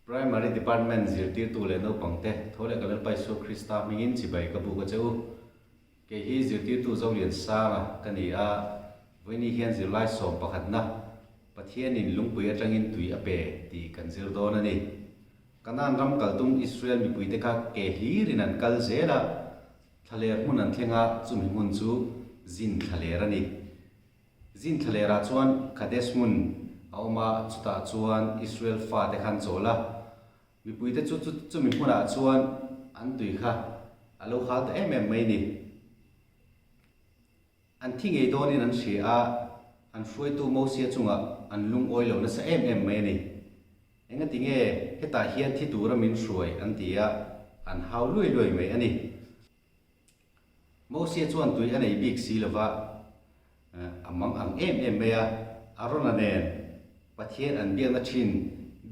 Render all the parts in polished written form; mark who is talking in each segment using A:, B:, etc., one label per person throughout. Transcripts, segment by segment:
A: Primary Department zirtirtu leh naupangte tho leh ka Lalpa Isua Krista hmingin chibai ka buk a che u. Kei hi zirtirtu Zoliansanga ka ni a, vawiini hian zirlai sawm pakhatna Pathianin lungpui atangin tui a pe tih kan zir dawn a ni. Kanaan ram kaltum Israel mipuite kha ke hlirin an kal zel a, thlaler hmun an thleng a, chumi hmun chu zin thlaler a ni. Zin thlalerah chuan Kadesh hmun a awm a, chutah chuan Israel fate kha an chawl a. Mipuite chu chumi hmunah chuan an tui kha a lo hal ta em em mai ni. An thi ngei dawnin an hria a, an hruaitu Mosia chungah an lungawi lo nasa em em mai a ni. Engati nge hetah hian thi tura min hruai an ti a, an hau luai luai mai a ni. Mosia chuan tui a nei bik si lova, a mang ang em em mai a, Arona nen Pathian an biakna thin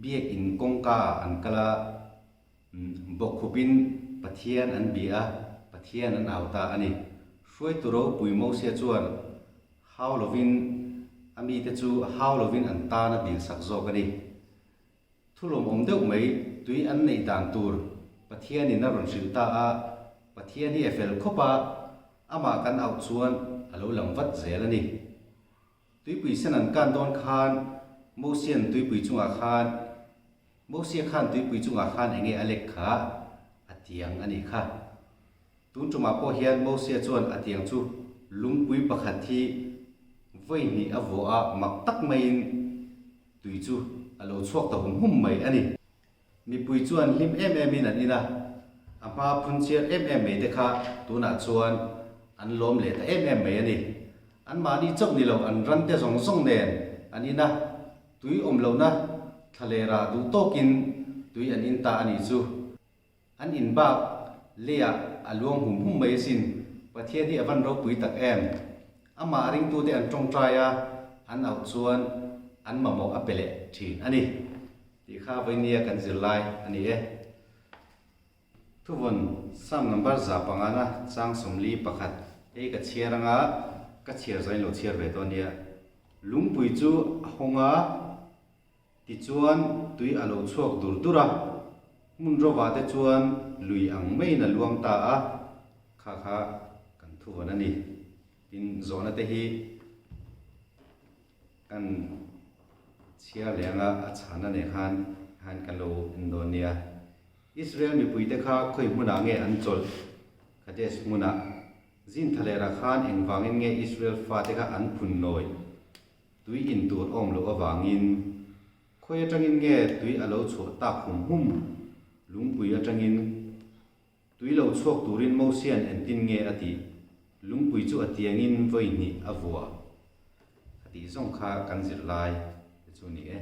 A: biakin kawngka an kal a, bawkkhupin Pathian an bia a, Pathian an au ta a ni. Hruaitu ropui Mosia chuan hau lovin a mite chu hau lovin an tan a dilsak zawk a ni. Thulawmawm deuh mai tui an neih dan tur Pathianin a rawn hrilh ta a, Pathian hi a fel khawp a, amah kan auh chuan a lo lang vat zel a ni. Tuipui sen an kan dawn khan Mosian tuipui chungah khan Mosia khan tuipui chungah khan enge a lek kha a tiang a nih kha. Tun tumah pawh hian Mosia chuan a tiang chu lungpui pakhat hi vawi hnih a vuah a, mak tak maiin Tui chu a lo chhuak ta hum hum mai a ni. Mipui chuan hlim em emin an in a, a hma phunchiar em em mai te kha tunah chuan an lawm leh ta em em mai a ni. Anmahni chauh ni lo an ran te zawng zawng nen an in a, tui awm lohna thlalerah duh tawkin tui an in ta a nih chu. An in bak leiah a luang hum hum mai asin. Pathian hi a van ropui tak em? Amah ringtute an tawngtai a, an auh chuan an mamawh a pe leh thin a ni. Tih kha vawinia kan zir lai a ni e. Thuvawn Psalm number 105 na chang 41 hei ka chhiar anga ka chhiar zawng in lo chhiar ve dawn nia. Lungpui chu a hawng a. Tichuan, tui a lo chhuak dur dur a, hmun rovah te chuan lui ang maiin a luang ta a, kha kha kan thuvawn a ni. Tin, zawhna te hi kan chhiar leh anga a chhana nen khan khan kan lo en dawn nia. Israel mipuite kha khawi hmunah nge an chawlh? Kadesh hmunah. Zin thalerah khan engvangin nge Israel fate kha an phun nawi? Tui in tur awm loh avangin khawi atangin nge tui a lo chhuah tak hum hum? Lungpui atangin tui lo chhuak turin Mosia'n entin nge a tih? Lungpui chu a tiangin vawi hnih a vua a tih zawng kha kan zirlai te chu ni e.